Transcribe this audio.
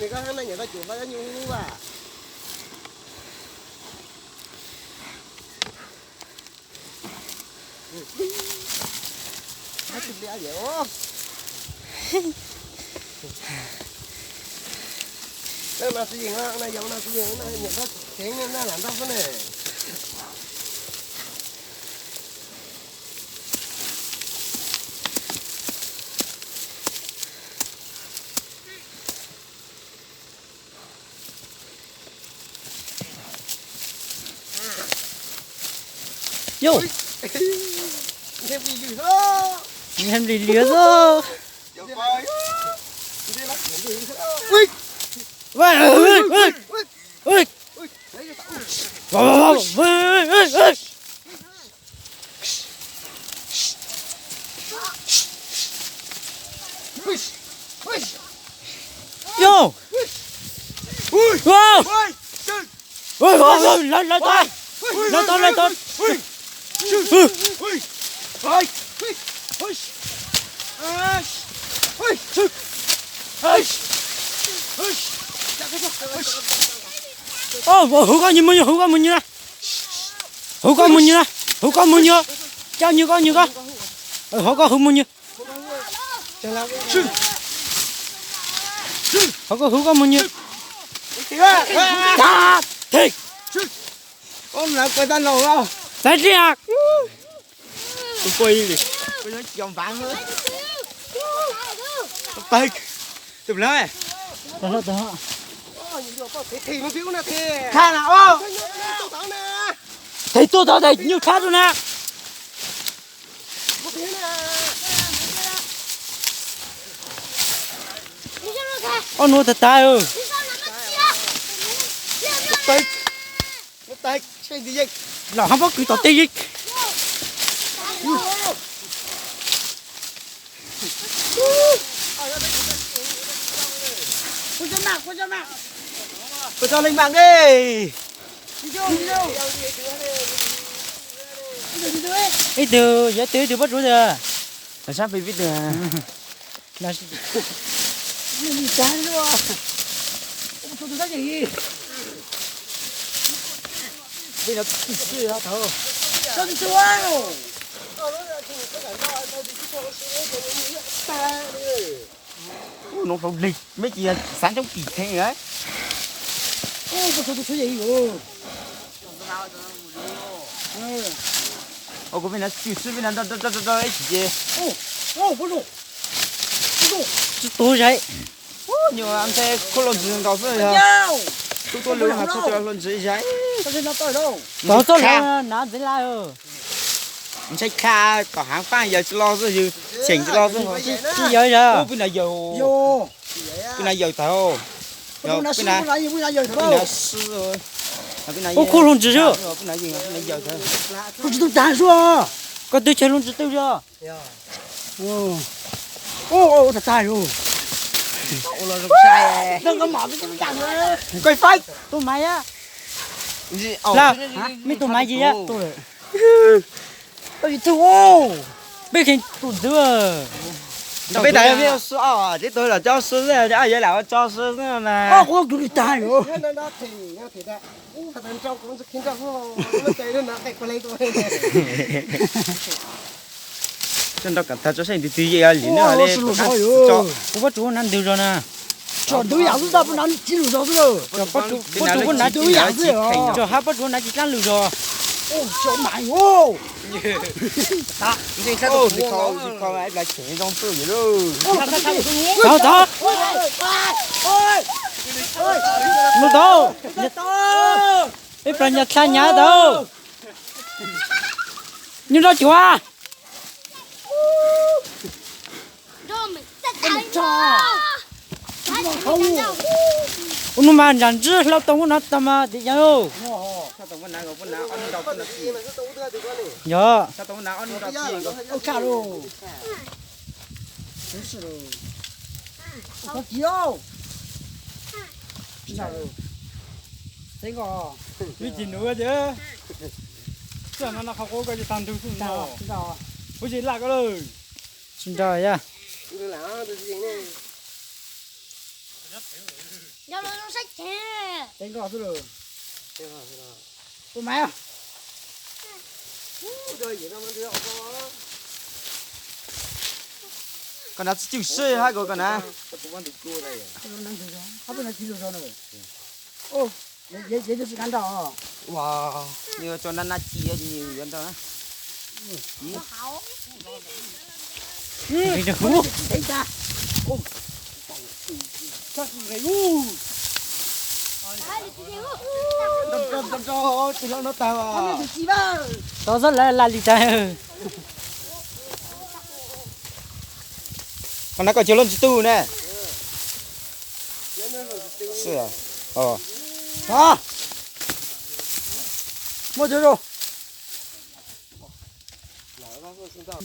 Nws koj hab na nyiam tau cuv hlo nyob nyuj lub vas. Leej no tsis yeem, yog no tsis yeem, nyiam tau ceev na lam nrog xwb ne. Yus, nws hab nplig lias xwb. Yus, lawv, lawv tau, lawv tau, lawv tau. Hu koj nyuag mus, hu koj mus nyuag na. Hu koj mus nyuag na, hu koj mus nyuag. Coj nyuag koj, nyuag koj. Ho koj hu mus nyuag. Ho koj hu koj mus nyuag. Tag, thim. Xaiv riam. Thim tuaj tod, thim nyuag khab rau na. Ob nuav tag tag. Lam hab pob kws tom tej yeej. Kuv cov leej mam ne. Ib tug, yog ib tug, ib tug pob tsuas ntawd. Sab peb ib tug. Nov hlau lig meb cis xav coob pim kheev. Kuv peb na tsis sib peb na rau ib chim ces tsis tu zais. Nyuam nthe khuj hluas ntsis nkaus xwb yog. Tub tuab lug mas txhob hluas ntsis zais. Txhob hluas na ntxiv lawm. Ntshai kha kom haav faaj yawg tsis los xwb, yawg cheem tsis los xwb. Tsis yawg, peb na yawg, peb na yawg tag. Ua khuj hluas ntsis xwb. Hluas ntsis twg tag xwb. Koj twb chaw hluas ntsis twg xwb. Tag tag. Koj faib tus maiv, meb tus maiv yig. Peb kheev tus ntxwv. Peb tas peb ua si, tib tug los tso si xwb, yawg lam ua tso si xwb na. Tso nrau kom tag tso saib ntws twg yeej li na. Kuv pob tsuas na ntws zog na. Pob tsuas na tsis dlaab lwm zog. Tau, tau. Nug tau. Ib plag nyas dlha nyas tau. Nyuj nroj cuav. Ua nub mas ntsam ntsib hlau tau nub no tag mas tim yas. Yog. Ib cim nuv ces, txij no no qhov quav koj tsis tag ntug xwb no. Huv tsis laj koj lawm. Tsis nrog yog. Yog los zoo saib chev. Teb nkoj xwb lawm. Ua mas. Koj na tsis cwj seb hab koj na. Ua, nws tso na na ci yuav nrog na. Tau zab lawv la li tas. Qhov na koj cog lub ntsis tug ne. Muab cog zoo.